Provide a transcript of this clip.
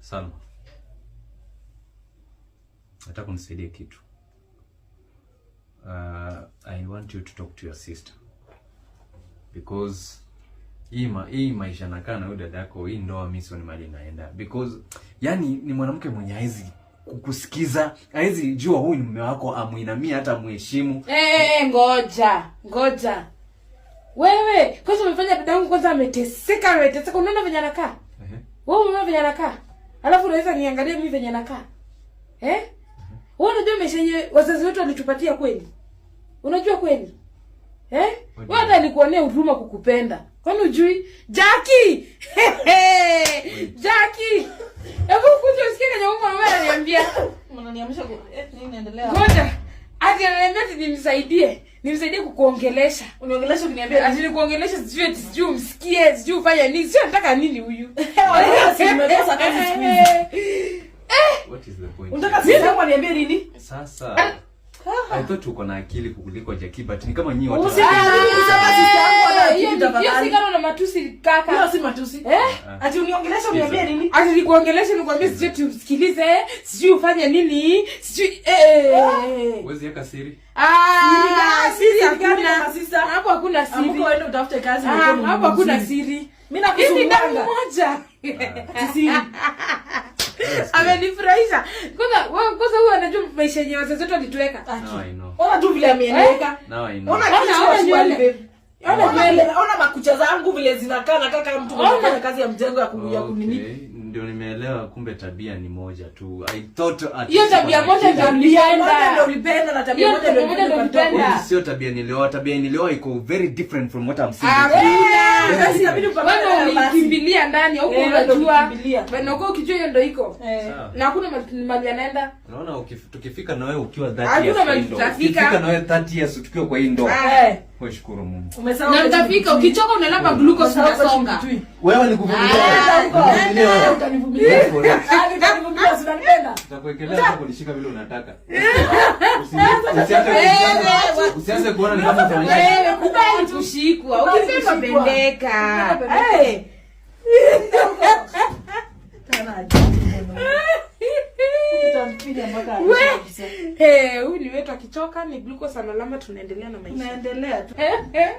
Salma, nataka unisaidie kitu. I want you to talk to your sister because hii maisha nakaa na huyu dada yako, hii ndoa mimi sioni mahali inaenda, because yani ni mwanamke mwenye haezi kukusikiza, haezi jua huyu ni mume wako, amuinamie hata amuheshimu. Eh, ngoja ngoja, wewe kwanza umefanya dadangu kwanza ameteseka, ameteseka. Unaona venye anakaa? Ehe. Wewe unaona venye anakaa, alafu unaweza niangalia mimi venye nakaa, eh? Wewe unajua maisha yenye wazazi wetu walitupatia kweli? Unajua kweli, eh? What? Wewe hata alikuonea huruma kukupenda. Kwani ujui Jackie? Jackie, hebu kuja usikie kenye huyu mama ananiambia. Mnaniamsha nini inaendelea? Ngoja, ati ananiambia ati nimsaidie, nimsaidie kukuongelesha. Uniongelesha ukiniambia Ati nikuongelesha, sijui ati sijui umsikie, sijui ufanye nini, sijui anataka nini huyu. Wewe si nimekosa kazi siku hizi. What is the point? Unataka sisi yangu aniambie nini? Sasa I thought uko na akili kukuliko Jackie, but ni kama nyinyi watu Usijaribu kusema sister yangu ana akili, Hiyo hiyo si tafadhali. kama na matusi, kaka. Hiyo si matusi. Eh? Ati uniongelesha uniambie nini? Ati nikuongeleshe, nikwambie sijui ati umsikilize, sijui ufanye nini, sijui eh. Huwezi weka siri. Ah, Siri siri gani? Siri gani hakuna. na masista? Hapo hakuna siri. Amka uende utafute kazi. Ah, Unakuwa ni hapo hakuna mzuri. siri. Mimi Hii ni damu nakusumbuanga. moja. Ati siri. Amenifurahisha. Kwanza wewe, kwanza huyu anajua maisha yenye wazazi wetu walituweka. Now I know. Ona tu vile ameniweka. Now I know. Ona Ona, kichwa ona swali, nywele. babe. Ona Ona nywele. ona makucha zangu vile zinakaa, nakaa kama mtu mwenye Ona. anafanya kazi ya mjengo ya kunini. Okay, ndio nimeelewa kumbe tabia ni moja tu. I thought at Hiyo tabia moja ndio Tabia moja ulipenda. ndio ulipenda na tabia Hiyo moja ndio tabia moja ndio ulipenda. ulipenda. Huyu sio tabia nilioa, tabia nilioa iko very different from what I'm seeing. Hakuna. Very Basi inabidi upambane Wewe nayo basi. ulikimbilia ndani huko. Eh, wewe ndio Unajua. ulikimbilia. Bana uko ukijua hiyo ndio iko. Eh. Sawa. Na hakuna mali anaenda. Unaona tukifika na wewe ukiwa 30 Hakuna years kwa mahali hii ndoa. tutafika. Ukifika na wewe 30 years tukiwa kwa hii ndoa. Ah. Eh. Wewe shukuru Mungu. Umesahau Na kwetu mtafika ni Kitui. ukichoka unalamba glucose, Umesahau kwetu ni unasonga. Kitui. Wewe ni kuvumilia. Nenda huko. Nivumilie wewe. Utanivumilia. Go for it. Ah, utanivumilia, si unanipenda? Nitakuwekelea hapo kulishika vile unataka. Usianze kuona ni kama utaonyesha. Wewe kubali kushikwa. Kubali Ukipenda kushikwa. pendeka. Ukipenda. Eh. Tena ajabu mwanaume. Utampiga mpaka We. kabisa. Eh, huyu ni wetu akichoka ni glucose analamba, tunaendelea na maisha. Tunaendelea tu. Eh, eh.